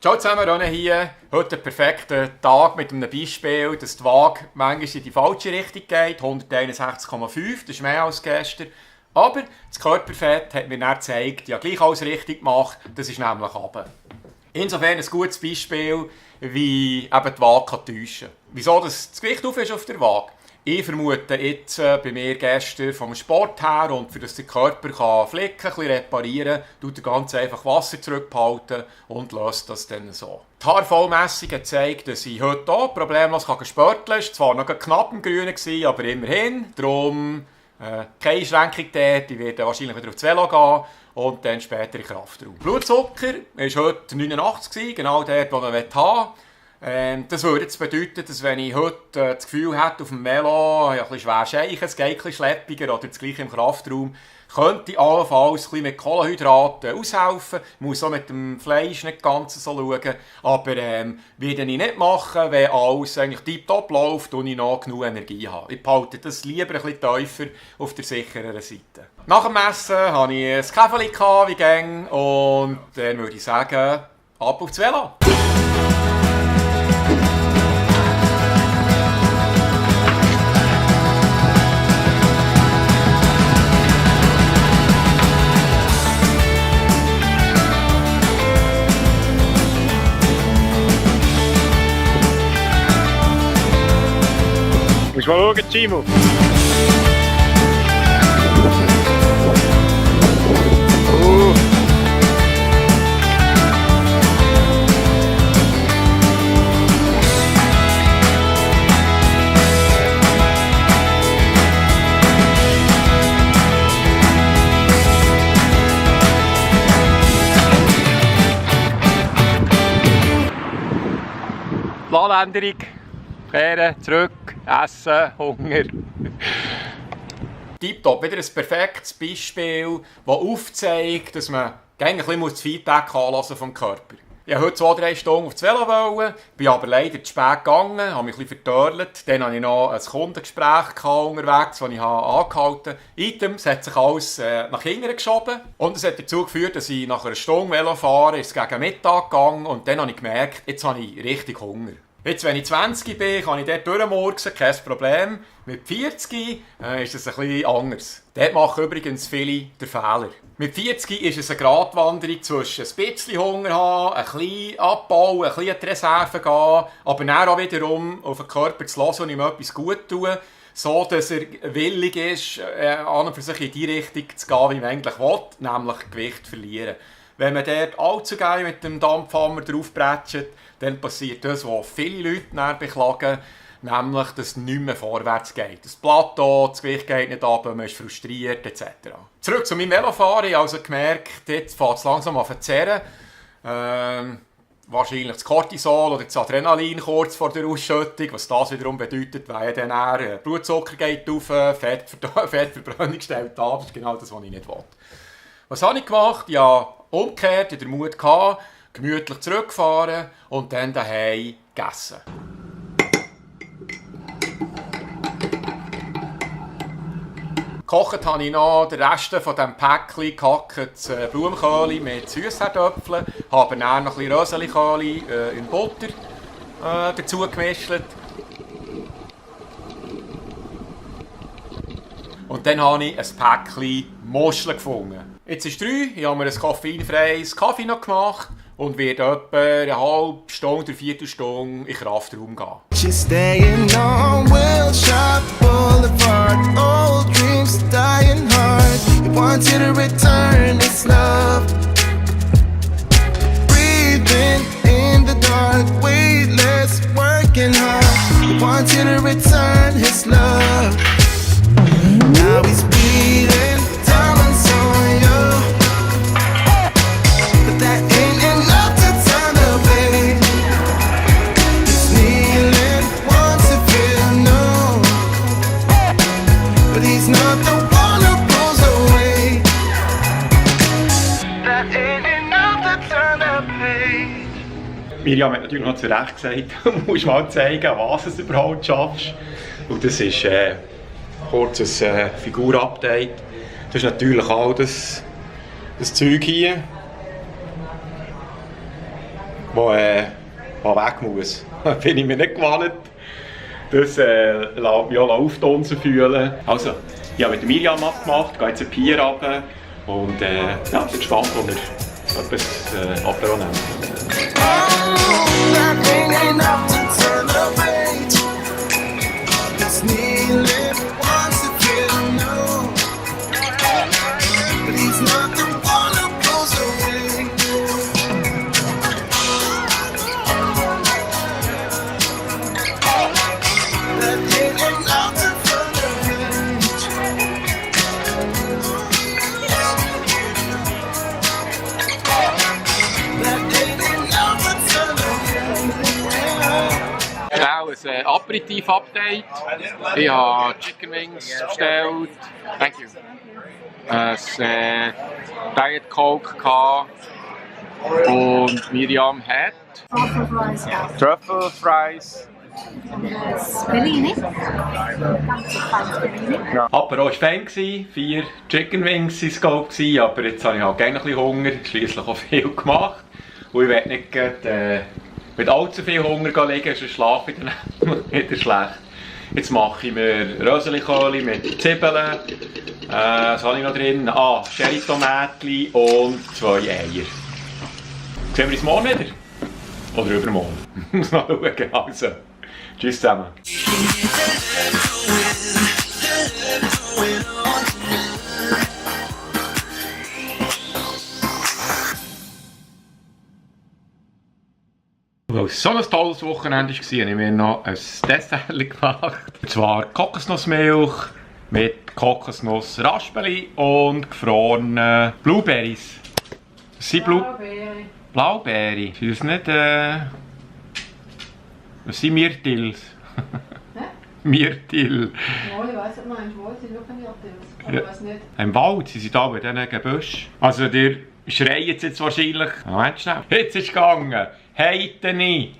Ciao zusammen, René hier. Heute ein perfekter Tag mit einem Beispiel, dass die Waage manchmal in die falsche Richtung geht. 161,5, das ist mehr als gestern. Aber das Körperfett hat mir dann gezeigt, ja gleich alles richtig gemacht, das ist nämlich runter. Insofern ein gutes Beispiel, wie eben die Waage täuschen kann. Wieso das Gewicht auf ist auf der Waage? Ich vermute jetzt bei mir gestern vom Sport her und für dass der Körper kann flicken, ein bisschen reparieren, tut er ganz einfach Wasser zurückbehalten und löst das dann so. Die Haarfallmessung hat gezeigt, dass ich heute auch problemlos spörteln kann. Es war zwar noch knapp im Grünen, aber immerhin. Darum keine Einschränkung dort. Ich werde wahrscheinlich wieder aufs Velo gehen und dann später in Kraftraum. Blutzucker war heute 89, genau dort, wo man haben will. Das würde jetzt bedeuten, dass wenn ich heute das Gefühl hätte, auf dem Velo ein bisschen schwer scheichen, es geht ein bisschen schleppiger oder das gleiche im Kraftraum, könnte ich allenfalls ein bisschen mit Kohlenhydraten aushelfen. Ich muss auch mit dem Fleisch nicht ganz so schauen. Aber werde ich nicht machen, wenn alles eigentlich tiptop läuft und ich noch genug Energie habe. Ich behalte das lieber ein bisschen tiefer auf der sichereren Seite. Nach dem Messen hatte ich ein Käferchen wie gäng und dann würde ich sagen, ab aufs Velo. Musst mal schauen, Timo. Planänderung, kehren, zurück, essen, Hunger. Tipptopp, wieder ein perfektes Beispiel, das aufzeigt, dass man ein bisschen das Feedback anlassen vom Körper. Ich wollte heute 2-3 Stunden auf das Velo, bin aber leider zu spät gegangen, habe mich ein bisschen vertörlt. Dann hatte ich noch ein Kundengespräch unterwegs, das ich angehalten habe. Items hat sich alles nach hinten geschoben. Und es hat dazu geführt, dass ich nach einer Stunde Velo fahre, ist es gegen Mittag gegangen und dann habe ich gemerkt, jetzt habe ich richtig Hunger. Jetzt, wenn ich 20 bin, kann ich dort durchmurksen, kein Problem. Mit 40 ist es ein bisschen anders. Dort machen übrigens viele den Fehler. Mit 40 ist es eine Gratwanderung zwischen ein bisschen Hunger haben, ein bisschen abbauen, ein bisschen in die Reserve gehen, aber dann auch wiederum auf den Körper zu hören und ihm etwas gut tun, so dass er willig ist, an und für sich in die Richtung zu gehen, wie man eigentlich will, nämlich Gewicht verlieren. Wenn man dort allzu gerne mit dem Dampfhammer draufbretscht, dann passiert das, was viele Leute beklagen, nämlich, dass es nicht mehr vorwärts geht. Das Plateau, das Gewicht geht nicht runter, man ist frustriert etc. Zurück zu meinem Velofahren. Ich habe also gemerkt, jetzt fängt es langsam an zu zehren. Wahrscheinlich das Cortisol oder das Adrenalin kurz vor der Ausschüttung. Was das wiederum bedeutet, weil dann eher Blutzucker geht auf, Fettverbrennung stellt ab. Das ist genau das, was ich nicht will. Was habe ich gemacht? Ja, umgekehrt, in der Mut gehabt, gemütlich zurückgefahren und dann daheim gegessen. Gekocht habe ich noch den Rest von diesem Päckchen gehacktes Blumenkohl mit Süßkartoffeln, habe dann noch ein bisschen Röseliköhl in Butter dazu gemischt. Und dann habe ich ein Päckchen Muscheln gefunden. Jetzt ist 3, ich habe mir ein koffeinfreies Kaffee noch gemacht und werde etwa eine halbe Stunde, 3/4 Stunde in den Kraftraum gehen. She's staying on Wilshire Boulevard. Old dreams dying hard. You want you to return this love. Breathing in the dark, weightless, working hard. You want you to return his love. Now he's bleeding, diamonds on you. But that ain't enough to turn the pain. He's kneeling, wants to feel new. But he's not the one who pulls away. That ain't enough to turn the pain. Miriam hat natürlich noch zu Recht gesagt, du musst mal zeigen, was du überhaupt schaffst. Und das ist kurzes Figurupdate. Das ist natürlich all das Zeug hier. der weg muss. Da bin ich mir nicht gewohnt. Das lässt mich auch auftunsen fühlen. Also, ich habe mit Miriam abgemacht, gehe jetzt ein Pier runter und ja, bin gespannt, wo wir etwas Apero nehmen. That ain't enough to celebrate. It's nearly once if you know, but he's not the one who goes away. That ain't enough to celebrate. That ain't enough to celebrate. Schnell ein Aperitif-Update. Ich habe Chicken Wings bestellt. Thank you. Ein Diet Coke gehabt. Und Miriam hat Truffle fries, ja. Truffle Fries. Bellini. Ganz feines Bellini. Apero war Fan, 4 Chicken Wings waren es, aber jetzt habe ich halt gerne ein bisschen Hunger, schliesslich auch viel gemacht. Und ich will nicht mit allzu viel Hunger liegen, sonst schlafe ich dann wieder schlecht. Jetzt mache ich mir Röseli-Köhli mit Zwiebeln. Was habe ich noch drin? Cherry-Tomätchen und 2 Eier. Sehen wir uns morgen wieder? Oder übermorgen? Ich muss noch schauen. Also, tschüss zusammen. Weil es so ein tolles Wochenende war, habe ich mir noch ein Dessert gemacht. Und zwar Kokosnussmilch mit Kokosnuss-Raspeli und gefrorenen Blueberries. Was sind Blaubeere? Sind das nicht, was sind Myrtills? Myrtill. Ja, ich weiss, was du meinst. Wo sind wirklich Myrtills? Aber ich weiss nicht. Im Wald, sie sind da bei diesen Gebüschen. Also, der schreit jetzt wahrscheinlich. Moment schnell. Jetzt ist es gegangen. Heite nie.